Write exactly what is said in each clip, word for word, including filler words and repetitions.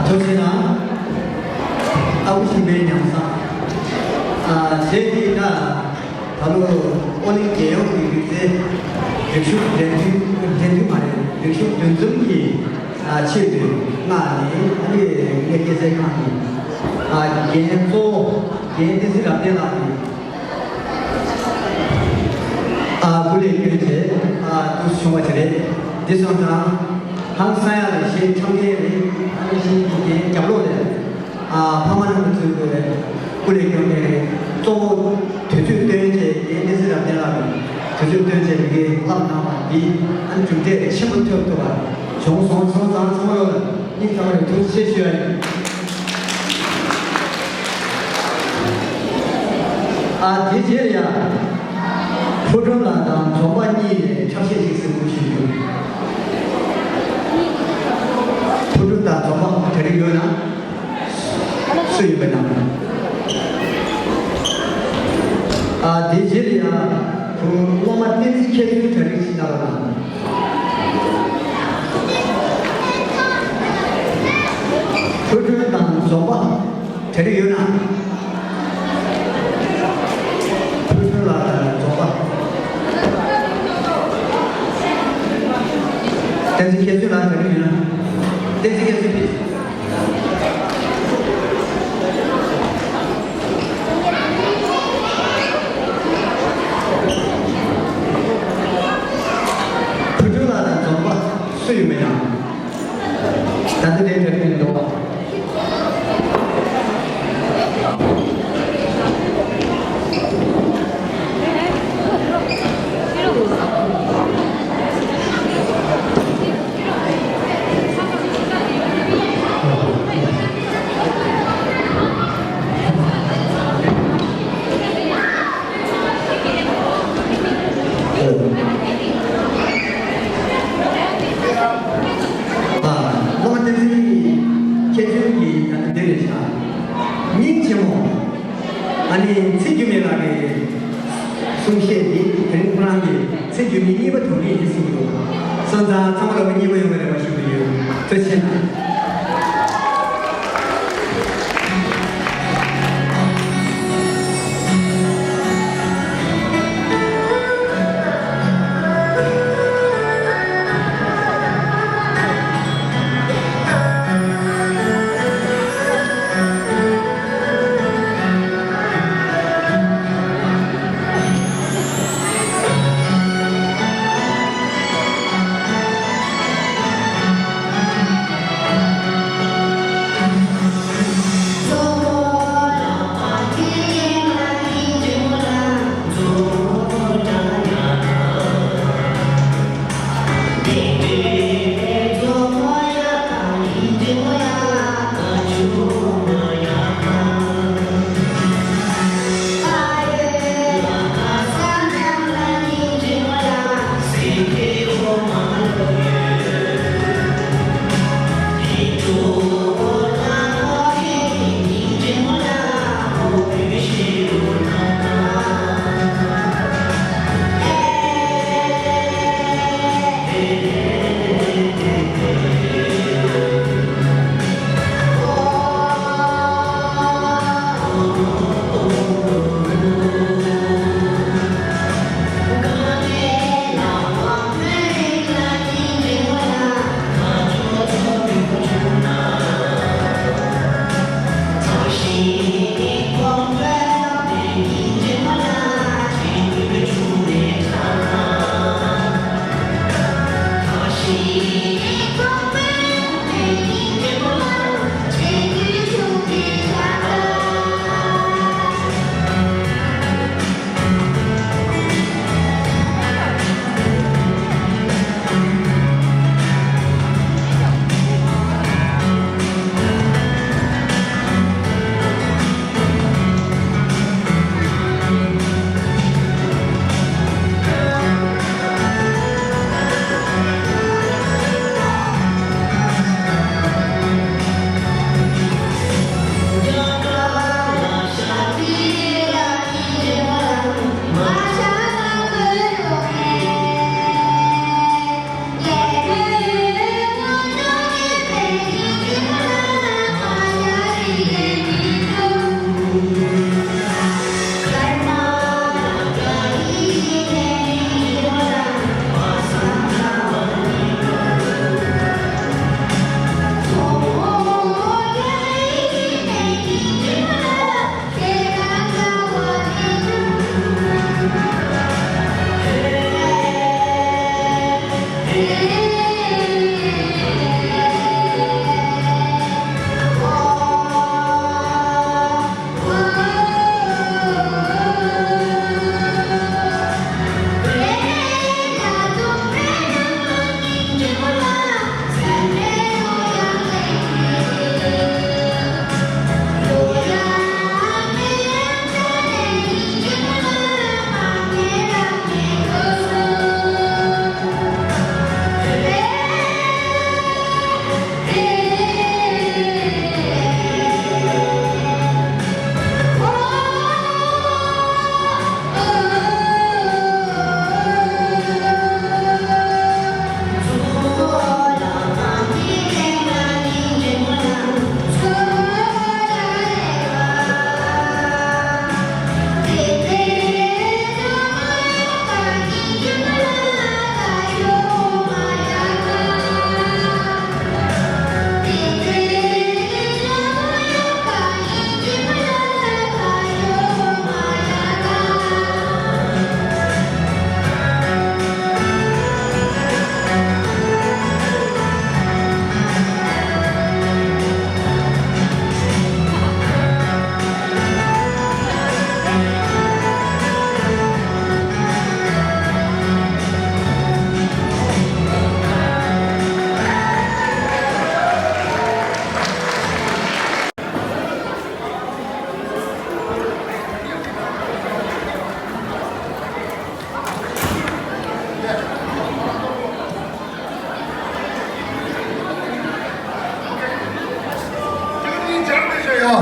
ཐུགས་རྗེ་གནང་། ཨ་ཁུ་ཞིང་པའི་ཉམས་བཟང་། ཨ་རྗེས་ཀྱི་ད་ད་ལོ་ཨོ་གླིང་རྒྱལ་ཡོངས་ཀྱི་རིག་རྩལ་རིག་གཞུང་འགྲན་བསྡུར་འགྲན་བསྡུར་མ་རེད། རིག་གཞུང་འདུ་འཛོམས་ཀྱི་ཨ་ཆེད་དུ་མངགས་ནས། ཨ་ནི་ངའི་སྐད་ཆའི་ཁང་གི་ཨ་འགན་གཙོ་བོ་རྒན་བསྟན་འཛིན་རབ་བརྟན་ལགས་ཀྱིས་ཨ་སྐུ་ལས་བསྐྱོན་བྱས་ཨ་འདུག་བྱུང་བ་དེ་རེད། འདི་སོང་ཙང་ཧང་སང་ཡག་ལས་གཞས་ཁྲོམ་རྒྱལ་རེད། ཨ་ནི་ཤིང་གི་རྒྱབ་ལོགས་ལས་ཨ་ཕ་མ་རྣམས་ཚོས་དགོས་རེད། སྐུ་ལས་བསྐྱོན་མཁན་རེད། གཙོ་བོ་དུས་ཚོད་བཏོན་བྱས་རྒན་བསྟན་འཛིན་རབ་བརྟན་ལགས་ཀྱིས་དུས་ཚོད་བཏོན་བྱས་མི་སྒེར་བསླབ་གནང་བ་འདི་ཨ་ནི་གྲུབ་འབྲས་ཆེན་པོ་ཐོབ་ཐུབ་པ་བྱུང་སོང་། སོང་ཙང་ཚང་མ་ལོ་ལ་སྙིང་ཐག་པ་ནས་ཐུགས་རྗེ་ཆེ་ཞུ་ཡ་ཡིན། ཨ་དེ་རྗེས་ལ་ཡ་ཕུར་སྒྲོམ་ལགས་དང་འཛོམས་པ་གཉིས་ནས་འཁྲབ་གཞས་ཤིག་གཟིགས་འབུལ་ཞུ་རྒྱུ། ཕུར་སྒྲོམ་དང་འཛོམས་པ་གྲ་སྒྲིག་ཡོད་ན། སུ་ཡིན་པ་དང་། ཨ་དེ་རྗེས་ལ་ཡ་བུ་སློབ་མ་བསྟན་འཛིན་མཁས་བཙུན་གྲ་སྒྲིག་ཞིག་གནང་བ་དང་། ཕུར་སྒྲོམ་དང་འཛོམས་པ་གྲ་སྒྲིག་ཡོད་ན། ཕུར་སྒྲོམ་ལགས་དང་འཛོམས་པ། བསྟན་འཛིན་མཁས་བཙུན་ལགས་གྲ་སྒྲིག་ཡོད་ན། བསྟན་འཛིན་མཁས་བཙུན་ཕེབས། ཕུར་སྒྲོམ་ལགས་དང་འཛོམས་པ་སུ་ཡིན་པ་དང་། ད་ལྟ་དེ་འདྲ་ཡིན་འདུག་ཨ། སློབ་མ་བསྟན་འཛིན་མཁས་བཙུན་གྱིས་ད་ལྟ་འདི་རེད་བཞག་སྙིང་རྗེ་མོ། ཨ་ནི་ཚེ་འགྱུར་མེད་ལགས་ཀྱི་གསུང་བཤད་འདི་དེ་རིང་ཁོ་རང་གིས་ཚེ་འགྱུར་མེད་གཉིས་པ་དོན་མེད་ཡིན་གསུངས་འདུག་སོང་ཙང་ཚང་མ་ལ་གཉིས་པ་ཡོང་བའི་རེ་བ་ཞུ་གི་ཡོད། ཐུགས་རྗེ་ཆེ་གནང་།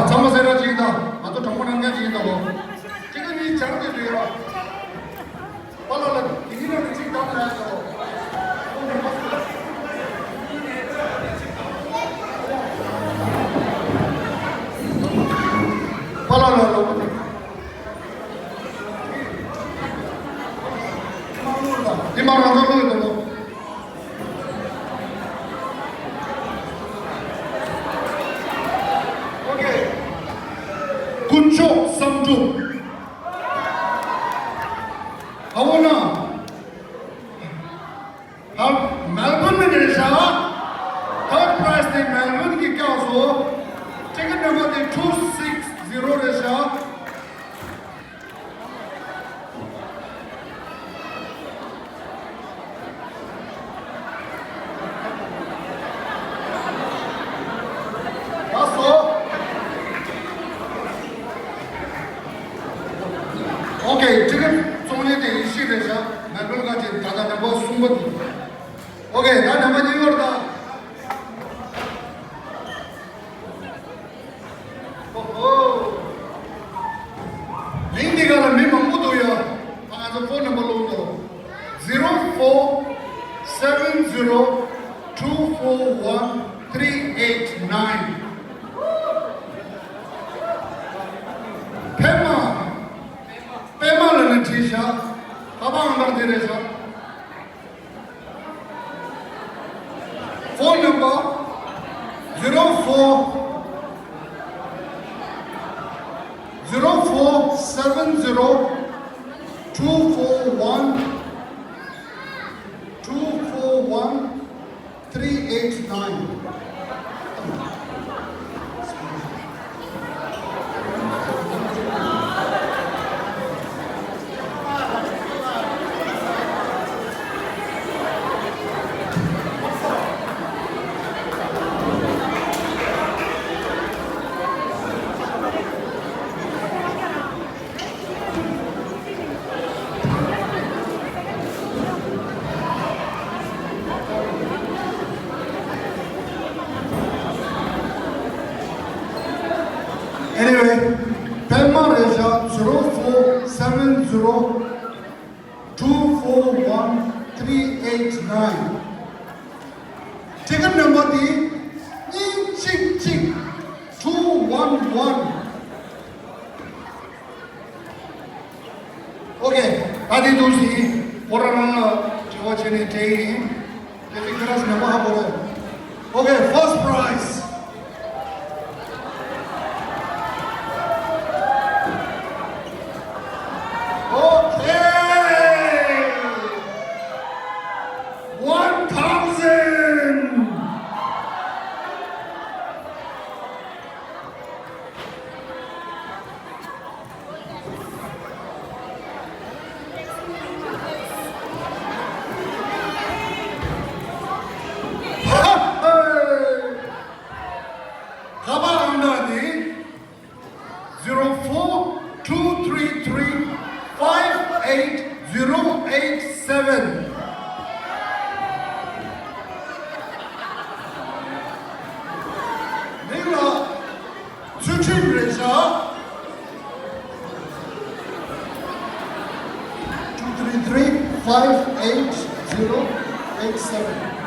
ཚང་མ་གསལ་བསྒྲགས་ཅིག་དང་ང་ཚོ་གྲོགས་པོ་རྣམ་རྒྱལ་ཅིག་དང་ལོ། ཅིག་ནི་སྦྱར་ཏེ་འདུག་ཡ། པཱ་ལགས་ལ་དེ་ནི་རང་གི་ཚིག་དང་ལ་ཡ། པཱ་ལགས་ལ་ལོ། འདི་མ་རང་ཚོ་ལོ་ཡོད་དོ་ལོ། ཨོ་ཀེ། དཀོན་མཆོག་བསམ་གྲུབ། ཨ་འོ་ན། ད་མེལ་བོན་ནས་རེད་ཤག Third prize དེ་མེལ་བོན་གྱིས་བཀྱགས་སོང་། ཊི་ཀེ་ཊི་ནམ་བར་དེ་two six zero རེད་ཤག་ལགས་སོ། ཨོ་ཀེ། ཊི་ཀེ་ཊི་བཙོང་ལེན་དེ་ཡིན་ཤེས་རེད་ཤག་མེལ་བོན་ག་ཅིག་ད་ལྟ་ནམ་བར་གསུམ་པ་དེ། ཨོ་ཀེ། ད་ནམ་བར་གཉིས་པར་ད། ཨོ་ཧོ། ལིང་འདི་ག་ལ་མི་མང་པོ་འདུག་ཡ། ཨ་ང་ཚོ་ཕོན་ནམ་བར་ལོག་འདུག zero four seven zero two four one three eight nine། ཕེ་མ། པད་མ་ལ་ནི་བྲིས་ཤག་ཁ་པར་ཨང་གྲངས་དེ་རེད་ཤག Phone number zero four, zero four seven zero two four one, two four one three eight nine. Anyway, པད་མ་རེད་ཤག zero four seven zero two four one three eight nine. Ticket number དེ་གཉིས་གཅིག་གཅིག two one one། ཨོ་ཀེ། ད་དེ་འདུག་སེ་ཁོ་རང་རང་ལ་དྲི་བ་བྱས་ནས་སྤྲད་ཡིན། དེ་ཚིག་ཁྱེད་རང་ཚོ་ནང་མ་ཧ་གོ་རེད། ཨོ་ཀེ། First prize. ཨོ་ཀེ། One Team Reja, two three three five eight zero eight seven.